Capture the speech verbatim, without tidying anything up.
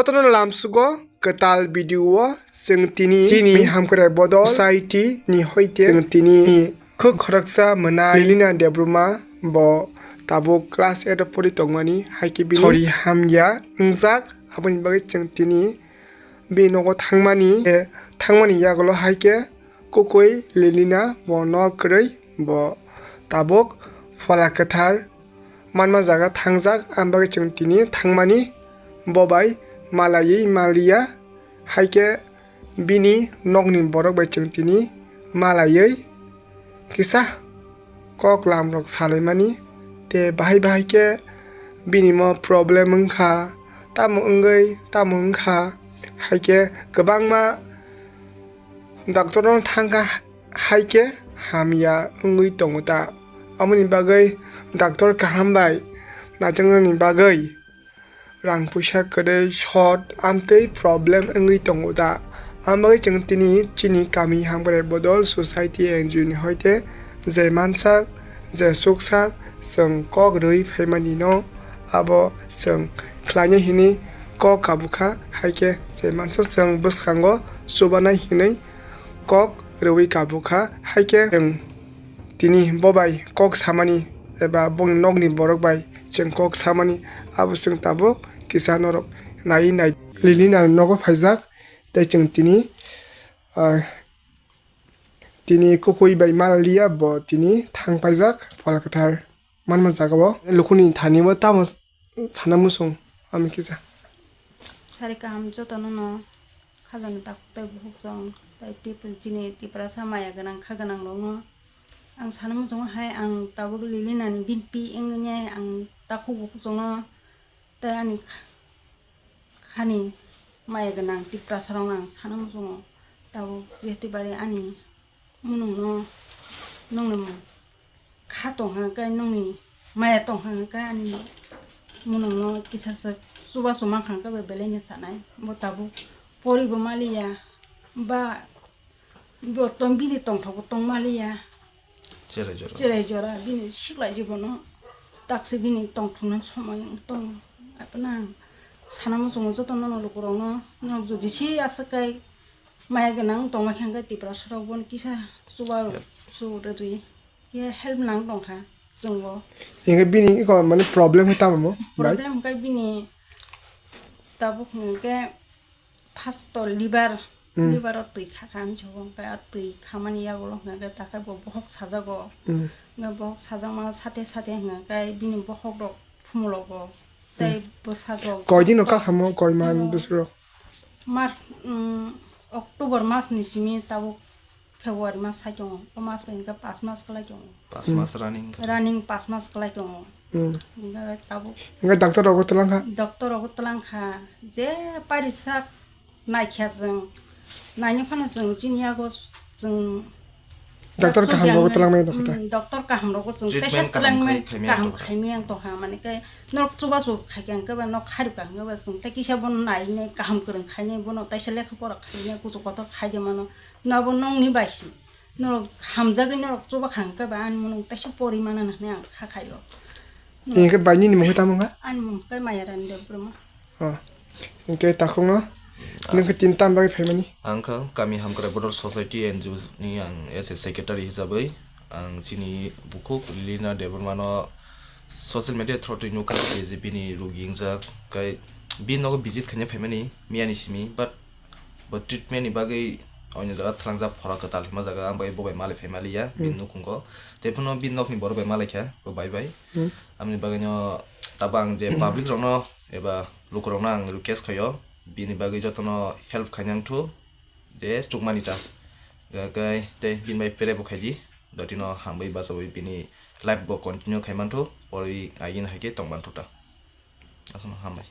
Jotono lamsugo kwtal video o chwng tini chini hamkrai bodol society ni hoite chwng tini khuk khoroksa mwnai Lilina Debbarma bo tabuk class eight o pori tongmani, haikhe bini sori hamya wngjak, aboni bagwi chwng tini bini nogo thangmani, eh, thangmani yagulo haikhe kukui Lilina bo nok kwrwi bo tabuk phola kwthar manma jaga thangjak, aboni bagwi chwng tini thangmani bo bai malaiwi maliya, haikhe bini nokni borok bai chwng tini malaiwi kisa kok lamrok salaimani, tei bahai bahai khe bini mo problem wngkha, tamo wngwi tamo wngkha, haikhe kwbangma doctor no thangkha, haikhe hamya wngwi tongo ta. Aboni bagwi doctor kaham bai naitoknani bagwi rang puisa kwrwi short amtwi problem wngwi tongo da. Ang bagwi chwng tini chini kami hamkrai bodol society N G O ni hoite je mansak je suksak chwng kok rwi phaimani no abo chwng khlainai hinwi kok kabukha, haikhe je mansak chwng bwskango chubanai hinwi kok rwi kabukha, haikhe chwng tini bo bai kok samani eba bongni nokni borok bai chwng kok samani, abo chwng tabuk kisa norok naiwi nai. Lilina nogo phaijak tei chwng tini, ah, tini kukui bai maliya bo tini thang paijak phola kwthar manma jaga o. Luku ni thani bo tamo sana muchung ami kisa. Sari kaham jotono no khajani takhuk tei bukhuk chwng tei tip-, chini Tiprasa maya gwnang kha gwnang rok no ang sana muchungo hai ang tabuk Lilina ni binpi wngwi ang takhuk bukhuk chwng no tei ani kha-, khani maya gwnang Tiprasa rok no ang sana muchungo tabuk jehetu bari ani munung no nongni kha tongkha hwnkhe nongni maya tongkha hwnkhe ani munungno kisasa chubachu mankha hwnkhe bai belai no sanai. Bo tabuk poribo maliya ba bo tong bini tongthokbo tong maliya. Cherai jora. Cherai jora bini siklai jibono taksi bini tongthokna somoi wng tong. Aphano ang sana muchungo joto nono lukurokno norok jodi se aswk kai maya gwnang tongma khe hwnkhe Tiprasa rok bono kisa chuba Yes. Chuba rwi. Ye help nang tongkha chwngbo. Hingke bini iko mane problem hai tamo mo, bai? Problem hingke bini tabuk hingke first to liver, Hmm. Liver o twi khakha hinwi sabo hingke a twi khamani yagulo hingke takhai bo bohok sajago. Hmm. Hingke bohok sajakma sate sate hingke bini bohok rok phumulogo. Tei Hmm. Bwsajok. Koi dino kakhamo, koi man Ano bwswk rok? March, um, October mas ni simi tabuk February mas sai tongo, o mas bai hwnka pash mas kwlai tongo. Pash Hmm. Mas running. Running pash mas kwlai tongo. Hmm. Hwnka bai tabuk Hwnka doctor rogo twlang kha? Doctor rogo twlang kha, je parisak naikha chwng, naina phano chwng chini yago chwng Doctor kaham rogo twlang maya tongkha ta? Hmm, doctor kaham rogo chwng Treatment teisa kaham twlang khai-, khaimaya kaham tongkha. Khaimaya tongkha, mane khe norok chubachu khaikha hwnka ba nok kharikha hwnka ba chwng tei kisa bono nainai kaham kwrwng khainai bono teisa lekha pora khainai kuchuk kotor khaide mano. Nabo nongni bai si. Norok hamjagwi norok chuba kha hwnkhe ba ani munung teisa pori mana hinwi ang kha khaio. Hingke bai nini mungkhe tamo wngkha? Ani mung khe Mayarani Debbarma. Oh. Hingke takhukno nwng khe tini tam bagwi phaimani? Ang kha kami hamkrai bodol society N G O ni ang as a secretary hisabwi ang chini bukhuk Lilina Debbarma no social media through twi nukha je bini rugi wngjak kai bini nogo visit khaina phaimani miyani simi, but bo treatment ni bagwi oino jaga thangjak phora kwtal hima jaga ang bai bo bai malai phai maliya bini Hmm. nukhungo. Tei phano bini nokni borok bai malai kha bo bai bai. Hmm. Aboni bagwino tabuk ang je public rokno eba lukurokno ang request khaio bini bagwi jotono help khainang thu je chukmani ta. Hwnkhe tei bini bai pray bo khaidi dotino hambai bachawi bini life bo continue khai manthu ori agini hai khe tong manthu ta. Aswkno hambai.